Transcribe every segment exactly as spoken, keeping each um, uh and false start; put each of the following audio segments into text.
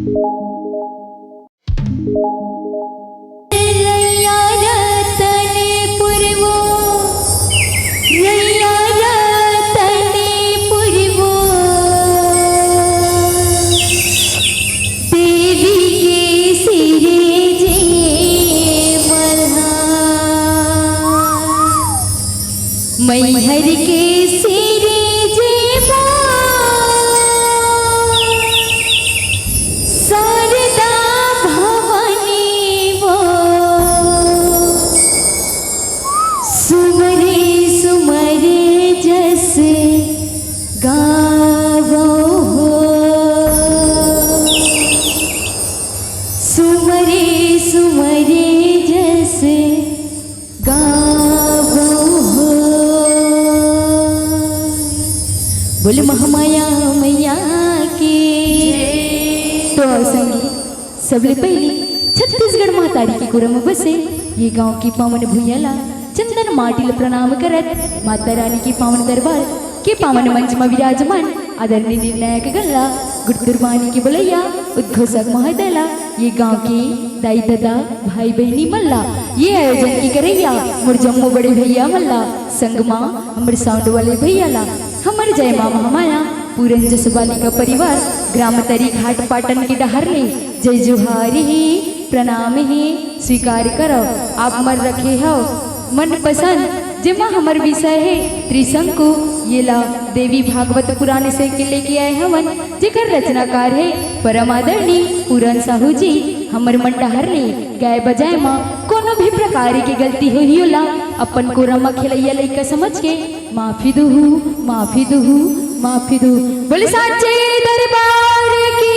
रैया रतनपुर वो, रैया रतनपुर वो, देवी के सिरे जे मल्हार। मैहर के सिरे जे मल्हार, शारदा भवानी वो, सुमरे सुमरे जस गावो हो, सुमरे सुमरे जस गावो हो। बोल महामाया मैया की। तो आओ संगी, सबले पहिली छत्तीसगढ़ महतारी के कोरा म बसे ये गांव के पावन भुइयां ला चंदन माटी ला प्रणाम करत, माता रानी के पावन दरबार के पावन मंच म विराजमान आदरणीय निर्णायक गण ला, गुरतुरबानी के बलैया उद्घोषक महोदय ला, ये गांव के दाई ददा, भाई बहिनी मन ला, ये आयोजन के करैया मोर जम्मो बड़े भैया मन ला, संग मा हमर साउंड वाले भैया ला, हमर जय मां महामाया पूरन जस बालिका परिवार, ग्राम तरी घाट पाटन के डहर ले जय जोहार हे, प्रणाम हे, स्वीकार करव। आप मन रखे हव मनपसंद, जेमा हमर विषय हे त्रिशंकु, येला देवी भागवत पुराण से के लेके आए हवन, जेकर रचनाकार हे परम आदरणीय पूरन साहू जी। हमर मन डहर ले गाय बजाए म कोनो भी प्रकार के गलती होही, ओला अपन कोरा म खेलैया लइका समझ के माफी दुहू, माफी दुहू, माफी दुहू। बोले सांचे दरबार की।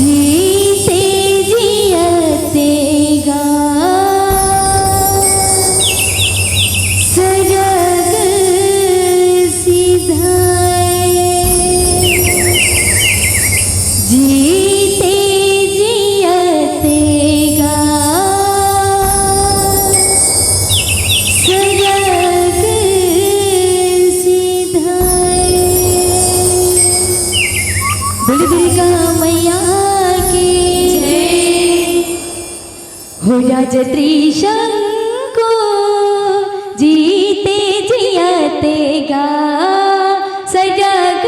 जीते जियते गा सरग सिधाए। जीते जियते गा सरग सिधाए। बोली दुर्गा मैया की जय। हो राजा त्रिशंकु, जीते जियते गा सरग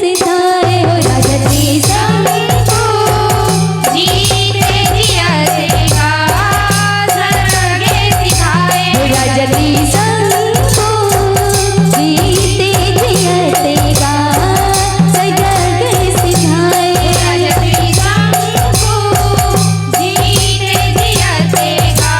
सिधाए। हो राजा त्रिशंकु, जीते जियते गा सरग सिधाए। हो राजा त्रिशंकु, जीते जियते गा सरग सिधाए। हो राजा त्रिशंकु, जीते जियते गा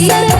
सर